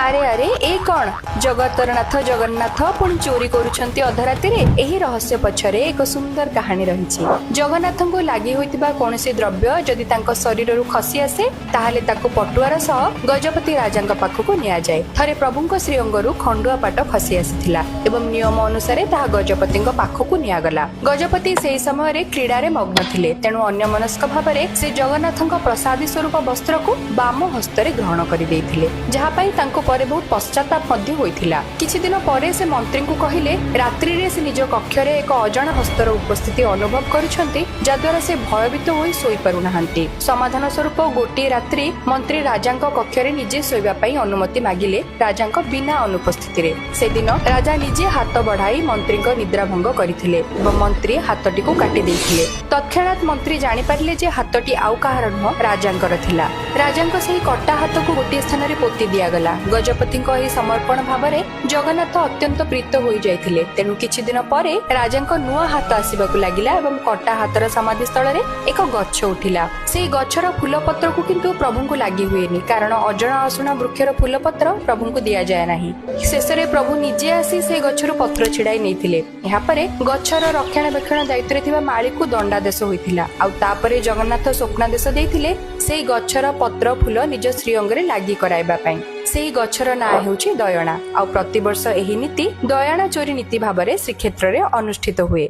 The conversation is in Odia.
ଆରେ ଆରେ, ଏ କଣ? ଜଗତର ନାଥ ଜଗନ୍ନାଥ ପୁଣି ଚୋରି କରୁଛନ୍ତି ଅଧରାତିରେ? ଏହି ରହସ୍ୟ ପଛରେ ଏକ ସୁନ୍ଦର କାହାଣୀ ରହିଛି। ଜଗନ୍ନାଥଙ୍କୁ ଲାଗି ହୋଇଥିବା କୌଣସି ଦ୍ରବ୍ୟ ଯଦି ତାଙ୍କ ଶରୀରରୁ ଖସି ଆସେ, ତାହେଲେ ତାକୁ ପଟୁଆର ସହ ଗଜପତି ରାଜାଙ୍କ ପାଖକୁ ନିଆଯାଏ। ଥରେ ପ୍ରଭୁଙ୍କ ଶ୍ରୀଅଙ୍ଗରୁ ଖଣ୍ଡୁଆ ପାଟ ଖସି ଆସିଥିଲା ଏବଂ ନିୟମ ଅନୁସାରେ ତାହା ଗଜପତିଙ୍କ ପାଖକୁ ନିଆଗଲା। ଗଜପତି ସେହି ସମୟରେ କ୍ରୀଡ଼ାରେ ମଗ୍ନ ଥିଲେ। ତେଣୁ ଅନ୍ୟମନସ୍କ ଭାବରେ ସେ ଜଗନ୍ନାଥଙ୍କ ପ୍ରସାଦୀ ସ୍ୱରୂପ ବସ୍ତ୍ରକୁ ବାମ ହସ୍ତରେ ଗ୍ରହଣ କରିଦେଇଥିଲେ, ଯାହା ପାଇଁ ତାଙ୍କୁ ପରେ ବହୁତ ପଶ୍ଚାତାପ ମଧ୍ୟ ହୋଇଥିଲା। କିଛି ଦିନ ପରେ ସେ ମନ୍ତ୍ରୀଙ୍କୁ କହିଲେ, ରାତ୍ରିରେ ସେ ନିଜ କକ୍ଷରେ ଏକ ଅଜଣା ହସ୍ତର ଉପସ୍ଥିତି ଅନୁଭବ କରୁଛନ୍ତି, ଯାହାଦ୍ୱାରା ସେ ଭୟଭୀତ ହୋଇ ଶୋଇପାରୁନାହାନ୍ତି। ସମାଧାନ ସ୍ୱରୂପ ଗୋଟିଏ ରାତ୍ରି ମନ୍ତ୍ରୀ ରାଜାଙ୍କ କକ୍ଷରେ ନିଜେ ଶୋଇବା ପାଇଁ ଅନୁମତି ମାଗିଲେ ରାଜାଙ୍କ ବିନା ଅନୁପସ୍ଥିତିରେ। ସେଦିନ ରାଜା ନିଜେ ହାତ ବଢାଇ ମନ୍ତ୍ରୀଙ୍କ ନିଦ୍ରା ଭଙ୍ଗ କରିଥିଲେ ଏବଂ ମନ୍ତ୍ରୀ ହାତଟିକୁ କାଟି ଦେଇଥିଲେ। ତତ୍କ୍ଷଣାତ୍ ମନ୍ତ୍ରୀ ଜାଣିପାରିଲେ ଯେ ହାତଟି ଆଉ କାହାର ନୁହଁ, ରାଜାଙ୍କର ଥିଲା। ରାଜାଙ୍କ ସେହି କଟା ହାତକୁ ଗୋଟିଏ ସ୍ଥାନରେ ପୋତି ଦିଆଗଲା। ଗଜପତିଙ୍କ ଏହି ସମର୍ପଣ ଭାବରେ ଜଗନ୍ନାଥ ଅତ୍ୟନ୍ତ ପ୍ରୀତ ହୋଇଯାଇଥିଲେ। ତେଣୁ କିଛି ଦିନ ପରେ ରାଜାଙ୍କ ନୂଆ ହାତ ଆସିବାକୁ ଲାଗିଲା ଏବଂ କଟା ହାତର ସମାଧି ସ୍ଥଳରେ ଏକ ଗଛ ଉଠିଲା। ସେହି ଗଛର ଫୁଲ ପତ୍ରକୁ କିନ୍ତୁ ପ୍ରଭୁଙ୍କୁ ଲାଗି ହୁଏନି, କାରଣ ଅଜଣା ଅଶୁଣା ବୃକ୍ଷର ଫୁଲ ପତ୍ର ପ୍ରଭୁଙ୍କୁ ଦିଆଯାଏ ନାହିଁ। ଶେଷରେ ପ୍ରଭୁ ନିଜେ ଆସି ସେ ଗଛରୁ ପତ୍ର ଛିଡାଇ ନେଇଥିଲେ। ଏହାପରେ ଗଛର ରକ୍ଷଣାବେକ୍ଷଣ ଦାୟିତ୍ୱରେ ଥିବା ମାଳିକୁ ଦଣ୍ଡାଦେଶ ହୋଇଥିଲା। ଆଉ ତାପରେ ଜଗନ୍ନାଥ ସ୍ୱପ୍ନାଦେଶ ଦେଇଥିଲେ ସେଇ ଗଛର ପତ୍ର ଫୁଲ ନିଜ ଶ୍ରୀଅଙ୍ଗରେ ଲାଗି କରାଇବା ପାଇଁ। ସେହି ଗଛର ନାଁ ହେଉଛି ଦୟଣା। ଆଉ ପ୍ରତିବର୍ଷ ଏହି ନୀତି ଦୟଣା ଚୋରି ନୀତି ଭାବରେ ଶ୍ରୀକ୍ଷେତ୍ରରେ ଅନୁଷ୍ଠିତ ହୁଏ।